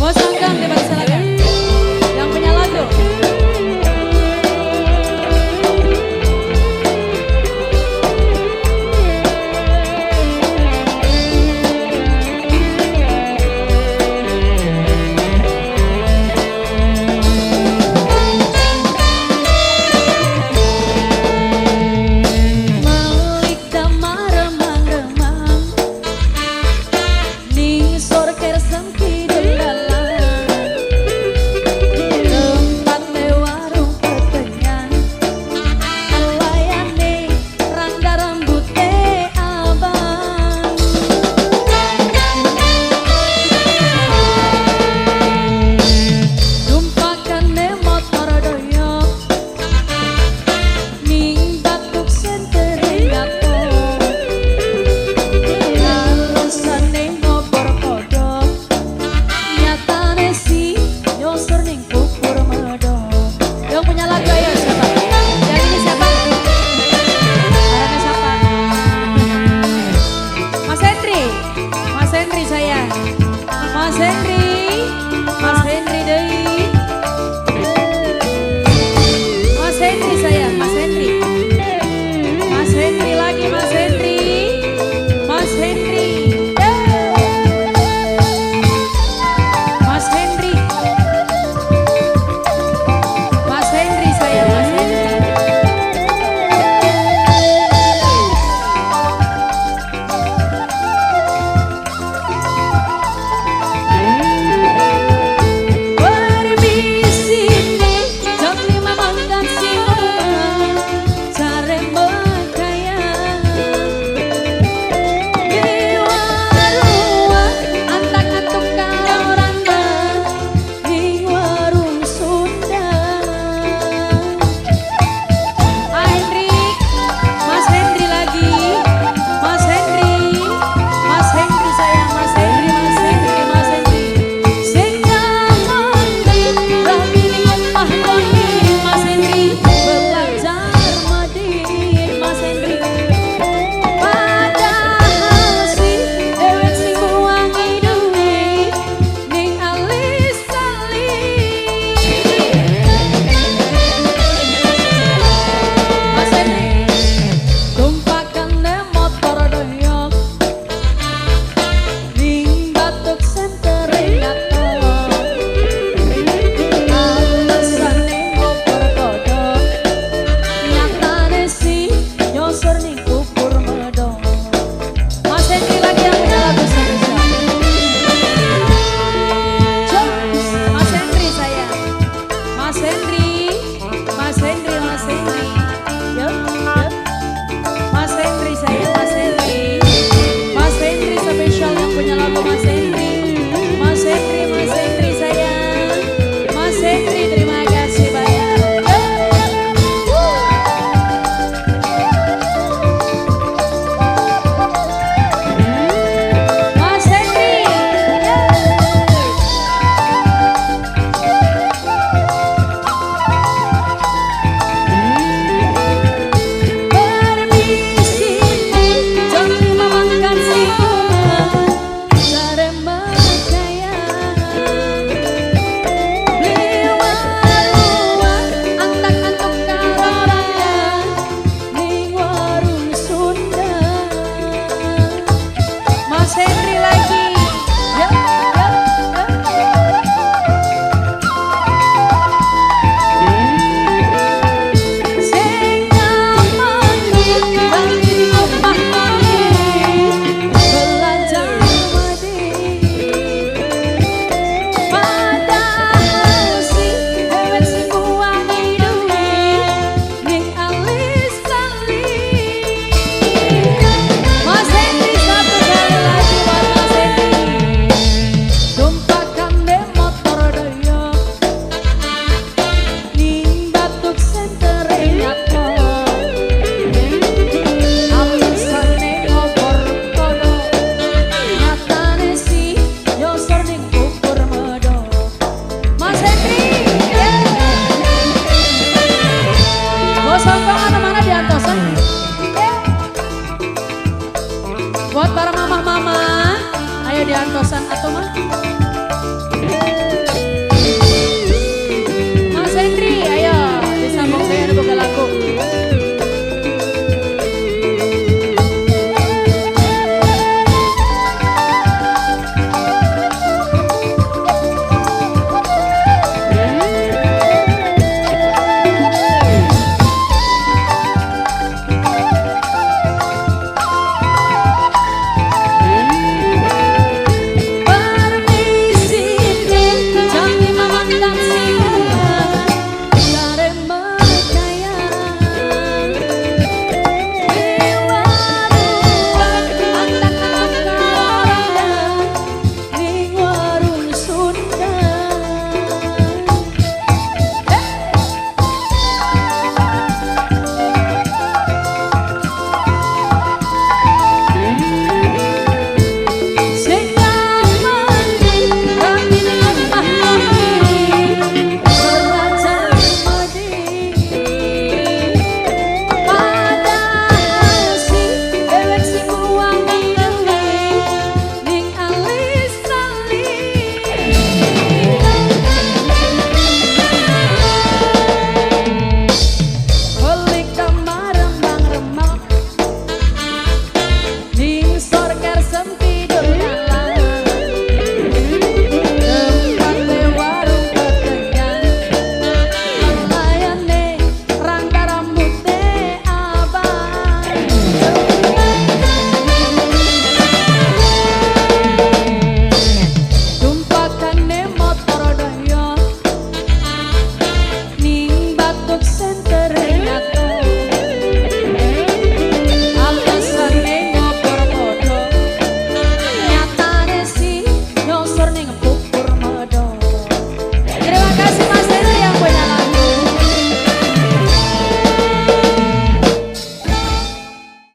Bos Songkang dipersilakan. Yang punya lagu. Melik damar remang-remang ning sorker sengkidul dalan tempate warung kekenyan alayane rangga rambute abang tumpakane motor doyok ning batuk sentere ngato alasane ngobor kodok nyatane si nyosor ning pupur medok. Yang punya lagu ayo siapa? Yang ini siapa? Orangnya siapa? Mas Henry. Mas Henry saya. Mas Henry. Mas Henry deui. Mas Henry saya, Mas Henry. Mas Henry lagi, Mas Henry. Mas Henry. Mas Henry. Mas Henry saya, Mas Henry. Permisi jam 5 mangkat sing omah jare mekaya Iwarua antak-antuk karo randa ning warung Sunda. Ah Henry, Mas Henry lagi, Mas Henry, Mas Henry sayang, Mas Henry, Mas Henry, Mas Henry. Sing ngamoni rabi ning omah koni Mas Henry belajar madin Mas Henry. Padahal sih dewek sing buangi duit ning alis alis. Mas Henry tumpakane motor doyok ning batuk sentere ngato alasane ngobor kodok nyatane si nyosor ning pupur medok. Mas Henry lagi yang punya lagu spesial. Jos, Mas Henry saya. Mas Henry, Mas Henry, Mas Henry. Yuk, yuk. Mas Henry saya, Mas Henry. Mas Henry spesial yang punya lagu Mas Henry. Mas Henry, Mas Henry saya. Mas Henry terima kasih banyak. Mas Henry. Permisi jam 5 mangkat sing omah jare mekaya Liwarua antak-antuk karo randa ning warung Sunda. Mas Henry lagi. Ya, ya, ya. Sing ngamoni rabi ning omah koni belajar madin. Padahal sih dewek sing buangi duit ning alis alis. Mas Henry satu kali lagi buat Mas Henry. Tumpakane motor doyok ning batuk sentere ngato alasane ngobor kodok nyatane si nyosor ning pupur medok. Mas Henry. Bos Songkong mana-mana diantosan. Buat para mamah-mama, ayo diantosan atau mah.